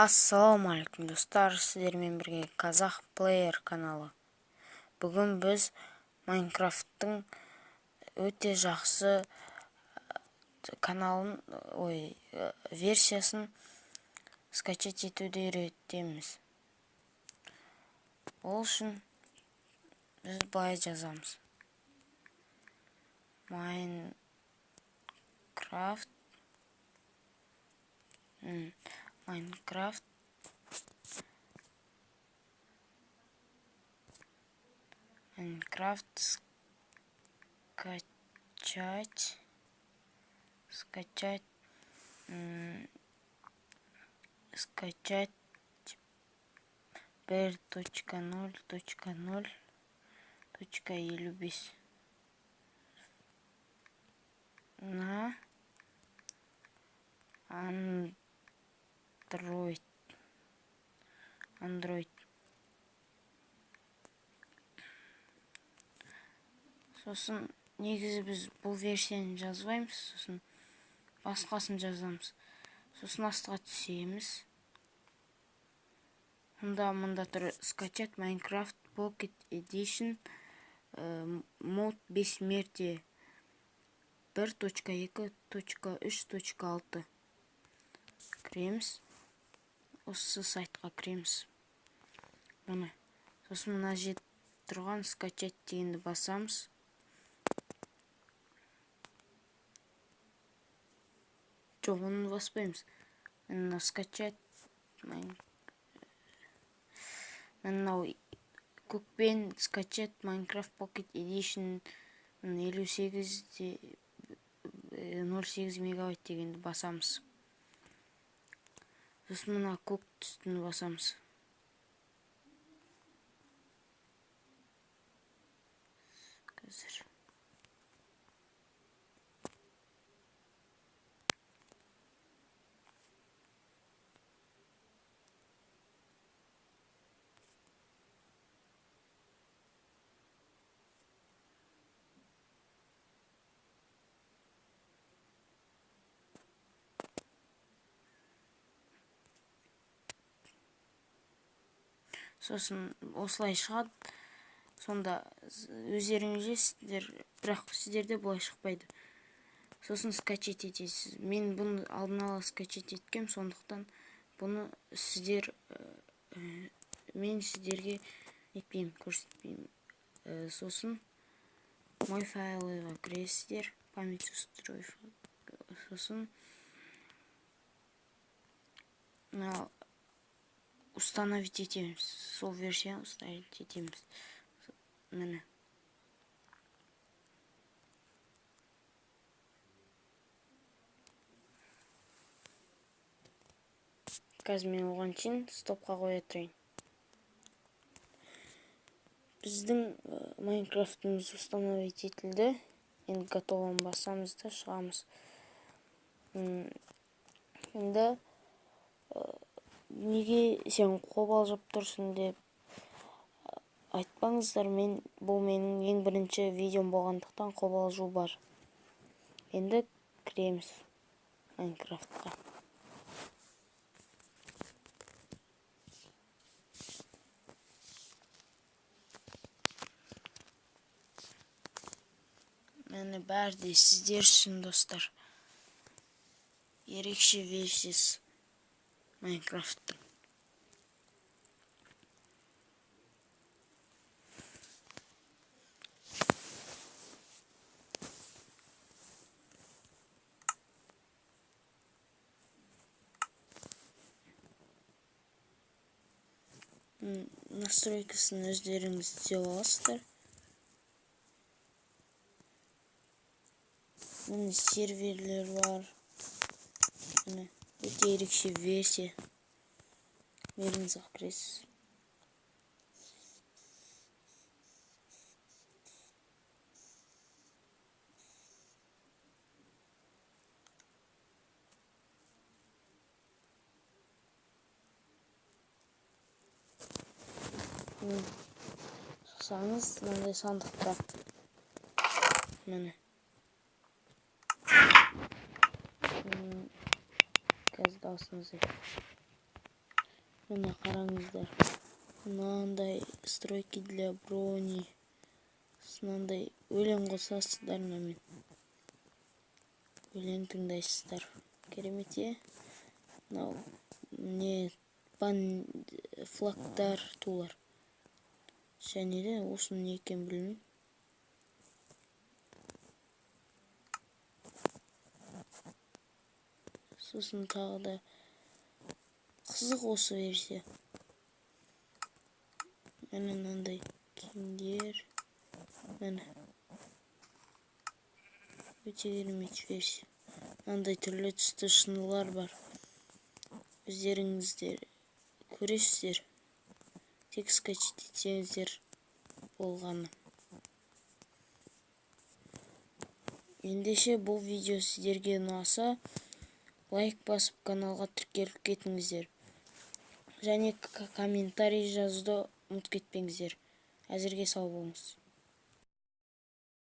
Ассалаумағалейкум достар, сіздермен бірге Қазақ Плеер каналы. Бүгін біз Майнкрафттың өте жақсы каналын, ой, версиясын скачать етуді үйретеміз. Ол үшін біз былай жазамыз: Майнкрафт Майнкрафт Майнкрафт скачать скачать скачать 1.0.0.55 на Android. Android. Сосын негізі біз бұл версияны жазбаймыз, сосын басқасын жазамыз. Сосын астыға түсеміз. Мында тұр скачать Minecraft Pocket Edition мод бессмертие 1.2.3.6. Кіреміз. Осы сайтқа кіреміз. Мұны. Сосын мына жерде тұрған скачать дегенді басамыз. Жоқ, оны баспаймыз. Мына скачать мынау көкпен скачать Minecraft Pocket Edition 58,08 мегабайт дегенді басамыз. Сосын мына көк түстіні басамыз. Қазір. Сосын осылай шығады. Сонда өздеріңіз білесіздер, бірақ сіздерде бұлай шықпайды. Сосын скачать етесіз. Мен бұны алдын ала скачать еткем, сондықтан бұны сіздер, мен сіздерге нетпеймін, көрсетпеймін. Сосын мой файлыға кіресіздер, память устройства. Сосын мына установить етеміз. Сол версияны установить етеміз. Міне. Қазір мен оған шейін стопқа қоя тұрайын. Біздің Майнкрафтымыз установить етілді. Енді готовын басамыз да шығамыз. Енді неге сен қобалжып тұрсың деп айтпаңыздар, бұл менің ең бірінші видеом болғандықтан қобалжу бар. Енді кіреміз Майнкрафтқа. Міне бәрі де сіздер үшін, достар. Ерекше версиясы Майнкрафттың. Настройкасын өздеріңіз істеп аласыздар. Міне серверлер бар. Міне өте ерекше версия. Миріңізге кіресіз. Шықсаңыз мынандай сандық тұрады. Міне. Қазір дауысымызды. Міне, қараңыздар, мынандай стройки для брони, мынандай өлең қосасыздар, мынамен өлең тыңдайсыздар. Керемет, иә? Мынау не, флагтар, тулар. Және де осының не екенін білмеймін. Сосын тағы да қызық осы версия. Міне, мынандай киімдер. Міне. Өте керемет версия. Мынандай түрлі түсті шынылар бар. Өздеріңіздер көресіздер. Тек скачать етсеңіздер болғаны. Ендеше, бұл видео сіздерге ұнаса, лайк басып, каналға тіркеліп кетіңіздер. Және комментарий жазуды ұмытып кетпеңіздер. Әзірге сау болыңыз.